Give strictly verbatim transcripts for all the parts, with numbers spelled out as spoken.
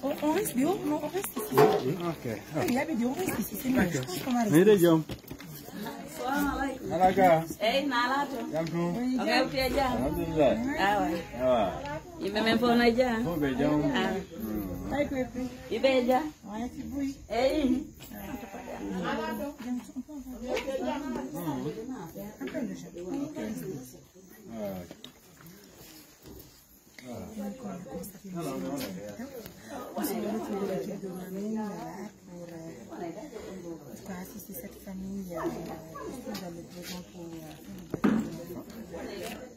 On, on reste dehors, non, on reste ici. Ok. Il y avait des, on reste ici, c'est mieux. Je pense qu'on va rester ici. Mire jom. Alaka. Hey, nalato. Jam tun. Okay, okay, jam. Alhamdulillah. Awa. Awa. Yimɓe men fof na jam. Fof ɓe jam. Ah. Yimɓe jam. Hey. Ah. Donc, on a constaté une séance. On se retrouve de l'équipe de Mamou, euh, pour, euh, en tout cas, assister cette famille, euh, ici dans le besoin pour, euh, faire le baptême de l'enfant.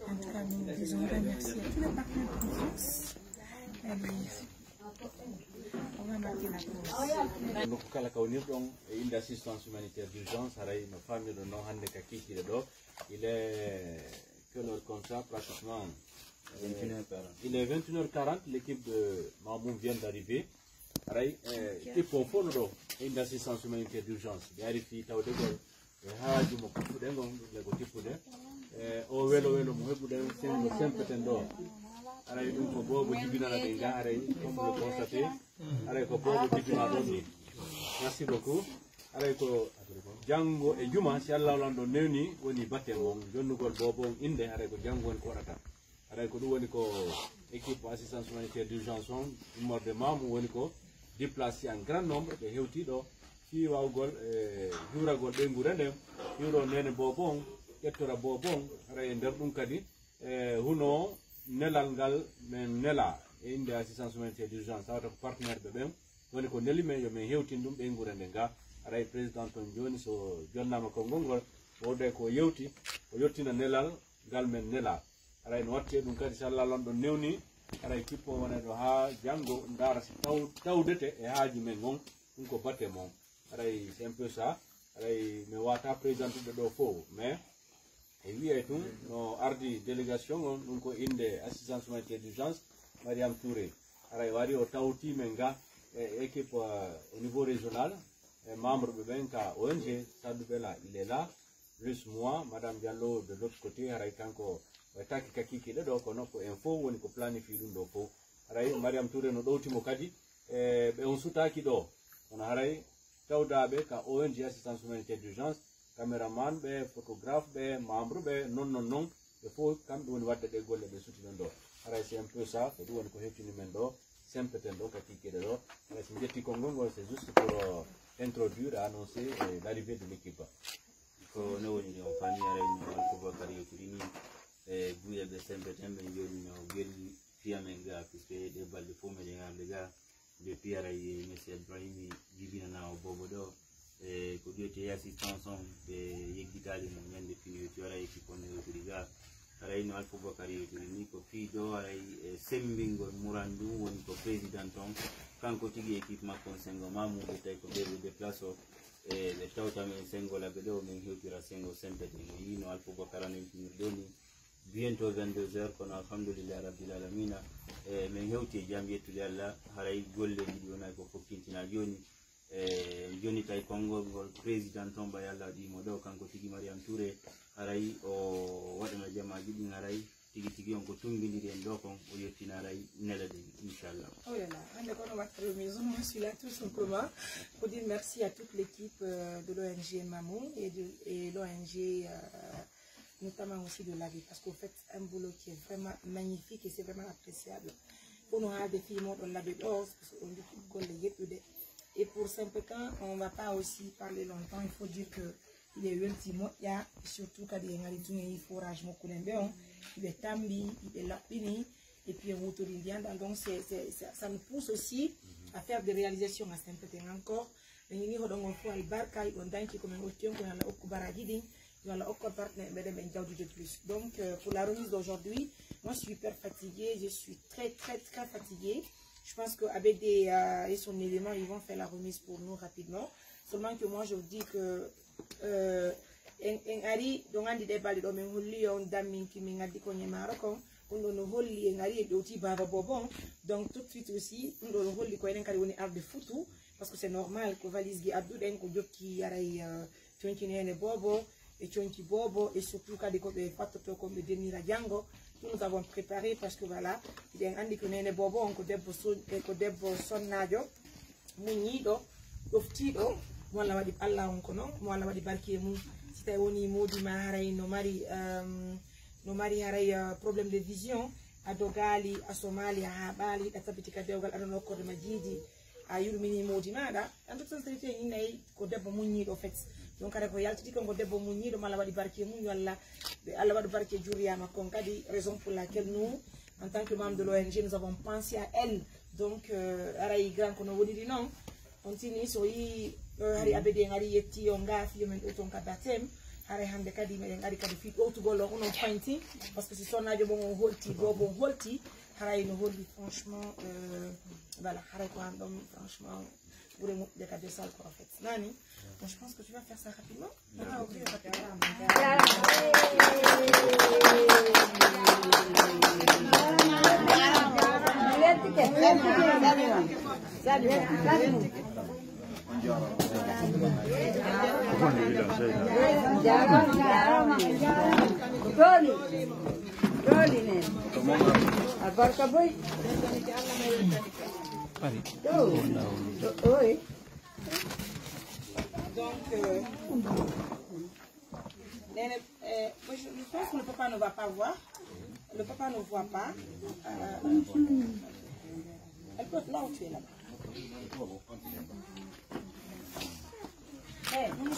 En tout cas, nous disons un grand merci à tous les partenaires de confiance. Allez, on va marquer la pause. Nokku kala ka wonirɗon e innde assistance humanitaire d'urgence, haray no faamirɗon non hannde ka kiikiiɗe ɗoo. Il est quelle heure comme ça, pratiquement? Euh, vingt et une heures quarante. Il est vingt et une heures quarante, l'équipe de Mamoun vient d'arriver. Haray, eh, tippo fof no ɗoo, e innde assistance humanitaire d'urgence. Ɓe ari fii tawdegol e haaju mo tippuɗen ngon, ɗum le ko tippude. Eh, o welo welo mo heɓuɗen, sen-, mo sempeten ɗoo. Haray ɗum ko boobo jibinana ɗen ga, haray, comme vous le constatez. Haray ko boobo jibinaa ɗon ni. Merci beaucoup. Haray ko janngo e juma, si Allah lanɗo newni, woni baptême on, jonnugol boobo on innde, haray ko janngo woni ko waɗata. Haray ko ɗum woni ko équipe assistance humanitaire d'urgence on, immorde Mamou woni ko déplacé en grand nombre, ɓe hewti ɗoo, fii waawugol, eh, hiwragol ɓeynguure nden, hiwro neene boobo on, ƴettora boobo on, haray e nder ɗum kadi, e huno nelal ngal men nela e innde assistance humanitaire d'urgence, tawata ko partenaire ɓe ɓen woni ko neli men yo men hewtin ɗum ɓeynguure nden ga. Haray président on jooni so jonnaama konngol ngol, o waɗay ko yewti, o yettina nelal ngal men nela. Haray no watte ɗum kadi, so Allah lanɗo newni, haray kippo wona ɗo haa janngo, ndaara si taw-, tawdete e haaju men ngon, ɗum ko baptême on. Haray c'est un peu ça. Haray mi waata présentude ɗo fof, mais e wi'ay tun no ardi délégation on, ɗum ko innde assistance humanitaire d'urgence, Mariam Touré. Haray o ari o tawti men ga e équipe, euh, au niveau régional, e membre ɓe ɓen ka O N G, Sadou Bella, il est là, plus moi, Madame Diallo de l'autre côté, haray kanko o taki ka kiikiiɗe ɗo, kono ko en fof woni ko planifié ɗum ɗo fof. Haray Mariam Touré no ɗowti mo kadi, e ɓe on sutaaki ɗo, kono haray tawdaaɓe ka O N G assistance humanitaire d'urgence, caméraman ɓe, photographe ɓe, membre ɓe, non, non, non, ɓe fof kamɓe woni waɗde ɗe golle ɓe suti ɗon ɗo. Haray c'est un peu ça, ko ɗum woni ko heftini men ɗo, sempeten ɗo ka kiikiiɗe ɗo. Haray so mi ƴetti konngol ngol, c'est juste pour, euh, introduire et annoncer, euh, l'arrivée de l'équipe. Ko no woni ɗon, famille haray no Alpha Bakary yewtiri ni, e buye ɓe sempeten ɓe jooni no gelli fiya men ga, puisque ɗe balɗe fof meɗen arde ga. Ɓe piyaray e Monsieur Ibrahim jibinana o boobo ɗo, e ko ɗum wiyetee assistance on, ɓe yeggitaali mo ñande fini, ɓe piyaray e kippon no yewtiri ga. Haray no Alpha Bakary yewtiri ni, ko fii ɗo haray e semmbingol muran ndun woni ko président on, kanko tigi équipe makko on senngo ma muuɓe tawi ko ɓe ɓe déplace o, e ɓe tawta men senngo labbe ɗo, men hewtira senngo sempeten. O yii no Alpha Bakary no yewtiniri ɗo ni, bientôt vingt-deux heures, kono alhamdulillahi rabbil alamina, e men hewti e jam, yettude Allah, haray golleeji ɗi wonay ko fokkintinaa jooni. E jonnitay konngol ngol président on, ɓay Allah waɗii mo ɗo, kanko tigi Mariam Touré, haray o waɗana jamaaji ɗin, haray tigi tigi on ko tummbindiri en ɗo kon, o yettina haray nele ɗen, inchallah. Oh là là, hannde kono watta remise, moi je suis là tout simplement pour dire merci à toute l'équipe, euh, de l'O N G Mamou et de, et l'O N G, euh, notamment aussi de l'A B, parce qu'au fait, c'est un boulot qui est vraiment magnifique et c'est vraiment appréciable. Pour nous, hein, des filles, on l'a de l'or, parce qu'on dit qu'on les yeux de. Et pour Saint-Pécan, on va pas aussi parler longtemps, il faut dire que il est ultimo, il y a surtout quand il y a une forage, mon cousin, il est tambi, il est lapini, et puis on tourne bien, donc c'est, c'est, ça, ça nous pousse aussi à faire des réalisations à Saint-Pécan encore. Min ni hoɗon on fof albarka, hiɗon danki ko min okki on, ko yo Allah okku baraaji ɗin, yo Allah okku partenaire meɗen ɓen jawdi de plus. Donc, euh, pour la remise d'aujourd'hui, moi je suis hyper fatiguée, je suis très, très, très fatiguée. Je pense que Abed et, euh, et son élément, ils vont faire la remise pour nous rapidement. Seulement que moi je vous dis que, euh, en, en ari, donc on dit des balles, donc on lit, on damine, qui m'a dit qu'on est marocain. Ɗum ɗo no holli en ari e ɗowti baaba boobo on. Donc tout de suite aussi, ɗum ɗo no holli ko enen kadi woni arde futu, parce que c'est normal ko valise ji adduɗen, ko jokki yaray, euh, conci neene boobo e conci boobo, et surtout kadi ko ɓe fattoto kon ɓe dennira janngo. Tout nous avons préparé parce que voilà, hiɗen anndi ko neene boobo on ko debbo son-, eh, ko debbo sonnaajo, muññiiɗo, ɗoftiiɗo, mo Allah waɗi, Allah on ko non, mo Allah waɗi barki e mum. Si tawi woni moodi ma haray no mari, ehm, no mari haray, eh, problème de vision, a dogaali, a somaali, a haaɓaali, hiɗa tabbiti ka dewgal, aɗa no okkorde ma jiidi, a yurmini moodi maaɗa. En toute sincérité, innay ko debbo muññiiɗo fet. Donc, kadi ko yaltiti kon ko debbo muññiiɗo, mo Allah waɗi barke mum, yo Allah, ɓe Allah waɗu barke e juriya makko on. Kadi, raison pour laquelle nous, en tant que membre de l'O N G, nous avons pensé à elle. Donc, euh, aray grand ko no woniri non. On tini so yi, euh, hari abedi en ari yetti yo nga fiyo men ɗo ton ka baptême. Haray hannde kadi meɗen ari kadi fi ɗowtugol on onon pointi. Parce que si sonnaajo mon on holti, boobo on holti, haray no holli franchement, euh, voilà, haray ko an ɗon franchement. Ɓuri moƴƴude ka desal ko en fait. Nani? Bon, je pense que tu vas faire ça rapidement. Ah, ok, rapidement. Albarka boy. Ari. Ɗo, ɗo, ɗo, eh. Donc, euh, Néné, euh, moi, je, je pense que le papa ne va pas voir. Le papa ne voit pas. Euh, elle peut être là où tu es là-bas. Eh, non, mais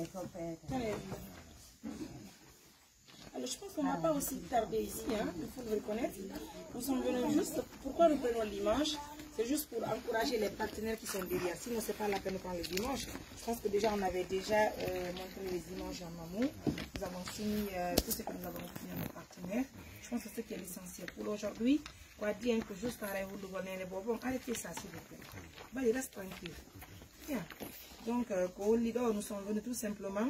je pense que... Tenez. Alors, je pense qu'on n'a pas aussi tardé ici, hein, il faut le reconnaître. Nous sommes venus juste, pourquoi nous prenons le dimanche ? C'est juste pour encourager les partenaires qui sont derrière. Sinon, c'est pas la peine de prendre le dimanche. Je pense que déjà, on avait déjà euh, montré les images en amont. Nous avons soumis euh, tout ce que nous avons soumis à nos partenaires. Je pense que c'est ce qui est l'essentiel pour aujourd'hui. Quoi dire que juste à la Bobo, arrêtez ça, s'il vous plaît. Bah, il reste tranquille. Ya. Donc, euh, ko holli ɗo, nous sommes venus tout simplement,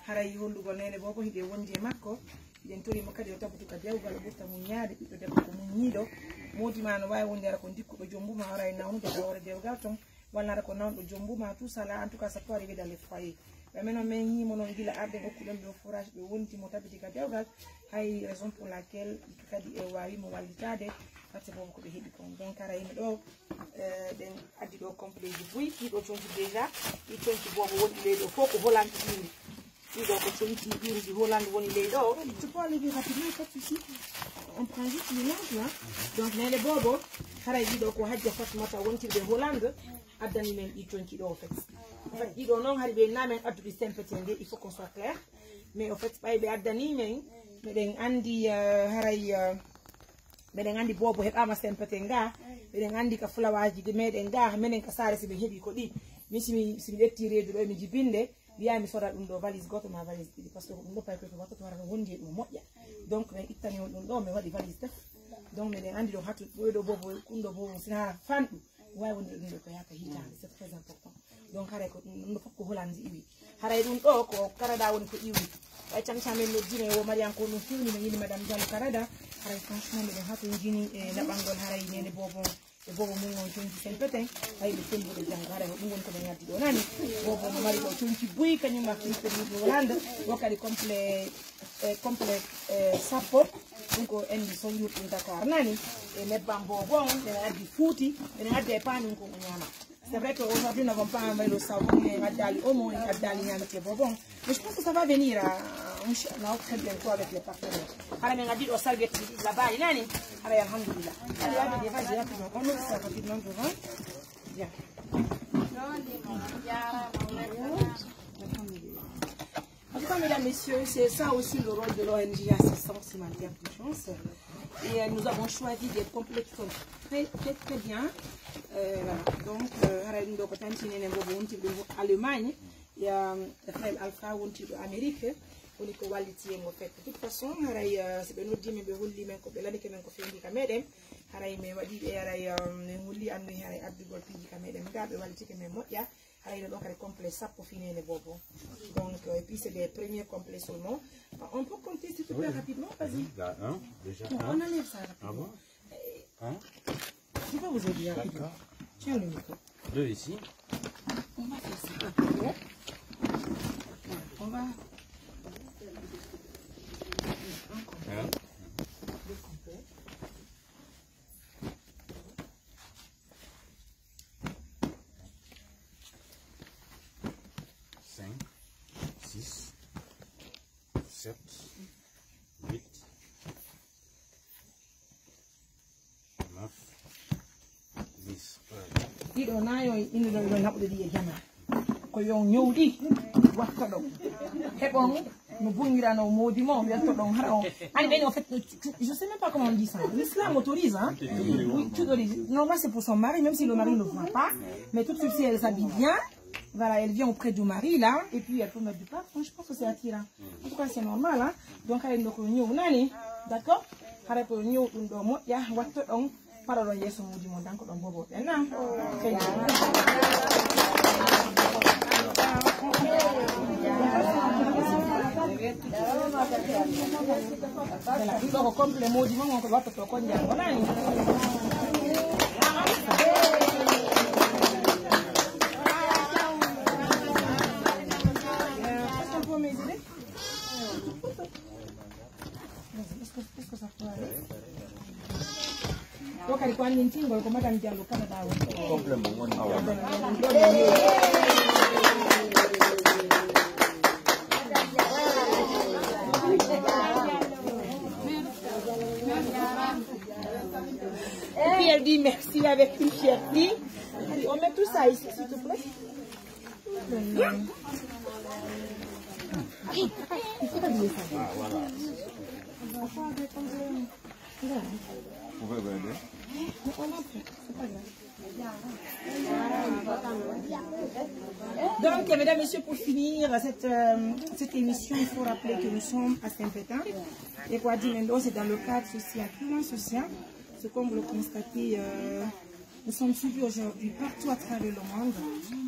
haray hollugol neene boobo hiɗen wondi e makko, hiɗen tori mo kadi o tabitu ka dewgal, o ɓurta muññaade, ɓiɗɗo debbo ko muññiiɗo, moodi ma no waawi wonde ara ko ndikkuɗo jombu ma, haray nawnude ka hoore dewgal ton, walla ara ko nawnuɗo jombu ma, tout ça là, en tout cas, ça peut arriver dans les foyers. Ɓe men on men yii mo non gila arde okkuɗen ɓe o forage, ɓe wonti mo tabiti ka dewgal, hay raison pour laquelle kadi e waawi mo wallitaade, parce que boobo ko ɓe heɓi kon. Donc, haray mi ɗo, Eh, ɗen addi ɗo complet ji buy, ɗiɗo conci déjà, ɗi conci boobo woni ley ɗo, fof ko Hollande iwri. Ɗiɗo ko conci iwri ɗi Hollande woni ley ɗo. Tu peux aller vite rapidement, pas de souci. On prend juste le linge là. Donc, neene boobo, haray ɗiɗo ko Hajja Fatmata wontirɓe Hollande, addani men ɗi conci ɗo, en fait. En fait, ɗiɗo noon hari ɓe na men adduɗi sempete nde, il faut qu'on soit clair. Mais en fait, ɓay ɓe addani men, meɗen anndi, eh, haray, eh, Meɗen anndi boobo heɓaama sempete nga. Meɗen anndi ka fulawaaji ɗi meɗen nga, menen ka saare si min heɓi ko ɗi. Min si mi, si mi ƴetti reedu ɗo, mi jibinde, wiyaa mi soda ɗum ɗo valise gooto ma valise ɗiɗi. Parce que ko ɗum ɗo pay koy ko wattoto wara no wondi e ɗum moƴƴa. Donc, min ittani on ɗum ɗo, mi waɗi valise tati. Donc, meɗen anndi ɗo hatu, ɗo ɗo boobo, ɗum ɗo boobo, sina fanɗu. Waawi wonde ɗum ɗo ko yaaka hitaande, c'est très important. Donc, haray ko ɗum, ɗum ɗo fof ko Hollande iwi. Haray ɗum ɗo ko Canada woni ko iwi. Ɓay can can men noddii men wo Marian ko no feewni, no yini Madame Diallo Canada. Haray franchement, miɗen hatonjini e naɓangol haray neene boobo, e boobo mum on conci sempeten. Hay ɓe sembude janngo. Haray ko ɗum woni ko ɓe ngaddi ɗo, nani? Boobo no mari ɗo conci buy, kañum ma Filipe ɗum ɗo Hollande. Wo kadi complet, eh, complet, eh, sappo. Ɗum ko enndi so yurɗum Dakar, nani? E nebbam boobo on, ɓe ngaddi fuuti, ɓe ngaddi e paanin ko o ñaama. C'est vrai qu'aujourd'hui, nous n'avons pas envoyé le savon, mais addaali omo, addaali ñaamete boobo. Mais je pense que ça va venir, hein, Inch'Allah, très bientôt avec les partenaires. Hara min addi ɗo serviette, la bari nani? Hara, alhamdulillah. Allez, allez, vas-y, rapidement. On ouvre ça rapidement devant. Bien. Alhamdulillah. En tout cas, mesdames, messieurs, c'est ça aussi le rôle de l'O N G Assistance Humanitaire d'Urgence. Et euh, nous avons choisi des complets qui sont très, très, très bien. Euh, voilà. Donc, euh, haray ɗum ɗo ko tanti neene boobo wontirɗo Allemagne. Il y a, euh, frère Alpha wontirɗo Amérique. Woni ko walliti en, en fait. De toute façon, haray, euh, si ɓe noddi men, ɓe holli men ko ɓe lanike men ko fendi ka meɗen. Haray min waɗi ɓe, haray, euh, min holli annu haray addugol piiji ka meɗen. Nga ɓe wallitike men moƴƴa. Haray no ɗo kadi complet sappo fii neene boobo. Donc, euh, et puis c'est des premiers complets seulement. Euh, on peut compter s'il te plaît rapidement, vas-y. Il y a un, déjà. Non, un. On enlève ça rapidement. Ah bon ? Euh, hein ? Je vais vous aider rapidement. D'accord. Tiens le micro. Deux ici. On va faire ça rapidement. On va. Cinq, six, sept, huit, neuf, dix. Ɗiɗo nayo e innuɗo ɗo naɓude ɗi e jama. Ko yo on ñowɗi wattoɗon. Heɓon no bungiranoo moodi mo weltoɗon hara on. Ani ɓen, en fait, je sais même pas comment on dit ça. L'islam autorise, hein. Oui, tu dois dire. Normalement, c'est pour son mari, même si le mari ne voit pas. Mais tout de suite, si elle s'habille bien, voilà, elle vient auprès du mari, là, et puis elle peut mettre du parfum. Je pense que c'est attirant. En tout cas, c'est normal, hein. Donc, haray no ko ñow nani, d'accord? Haray ko ñow ɗum ɗo moƴƴa, wattoɗon, paɗoɗon yeeso moodi mon, dankoɗon bobo ɓen, na? Voilà, ɗum ɗo ko complet moodi mon, on ko wattoto kon janngo, nani? Est-ce que, est-ce que ça peut aller? Ɗo kadi ko anndintingol ko Madame Diallo Canada woni. Complément woni. Et puis elle dit merci avec une fierté. On met tout ça ici, s'il te plaît. Donc, mesdames, messieurs, pour finir cette, euh, cette émission, il faut rappeler que nous sommes à Saint-Pétain. Et pour dire, c'est dans le cadre social, purement social. Ce qu'on vous le constatez, euh, nous sommes suivis aujourd'hui partout à travers le monde.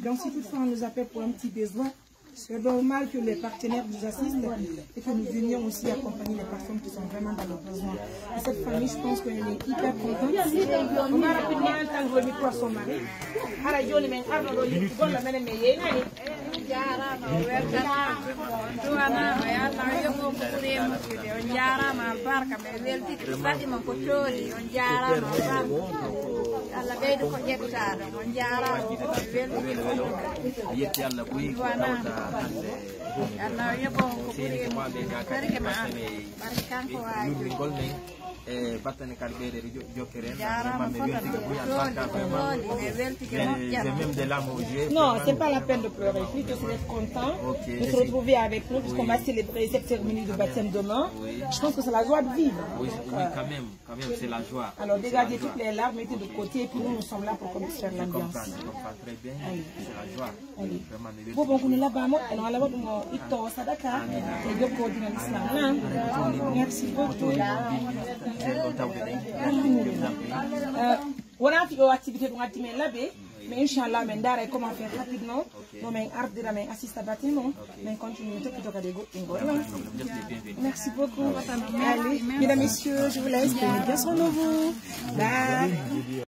Donc, si toutefois on nous appelle pour un petit besoin, c'est normal que les partenaires nous assistent et que nous venions aussi accompagner les personnes qui sont vraiment dans le besoin. Et cette famille, je pense qu'elle est hyper contente. On va rapidement tendre le micro à son mari. Hara joni men arno ɗo yetti golla menen men yeynani. On jaaraama, on weltanaama, on duwanaama, yo Allah yoɓ on ko ɓuri e moƴƴude. On jaaraama, albarka, men weltike, mi saɗi mon ko toori. On jaaraama, albarka. Allah ɓeydu ko ƴettaɗon. On jaaraama, on weltike. Yetti Allah buy ko tawta hannde. Allah yoɓ on ko ɓuri e moƴƴude. Barke ma an. Barke kanko waaji. Lummingol men. E battane kadi ɓeyde jo-, jokkere en. Jaaraama. Vraiment, mi weltiima buy, albarka, vraiment. J'ai même des larmes aux yeux. Non, c'est pas la peine de pleurer. Plutôt, c'est d'être content de se retrouver avec nous, puisqu'on va célébrer cette cérémonie de baptême demain. Je pense que c'est la joie de vivre. Oui, oui, quand même, quand même, c'est la joie. Alors, dégagez toutes les larmes, mettez de côté, et puis nous, nous sommes là pour qu'on puisse faire l'ambiance. Je comprends, je comprends très bien. Allez. C'est la joie. Allez. Vraiment, mi weltiima. Bon, bon, ko no labaa moƴƴa, no Allah waɗu mo itto sadaka e jokkoodinal Islam. Merci beaucoup. Alhamdulillah. Euh, wonaa fii oo activité ɗum addi men laabi, mais inchallah, men ndaara comment faire rapidement. No men ardira, men assista baptême, men continue toppito kadi e goɗɗungol. Merci beaucoup. Allez, mesdames, messieurs, je vous laisse, prenez bien soin de vous. Bye.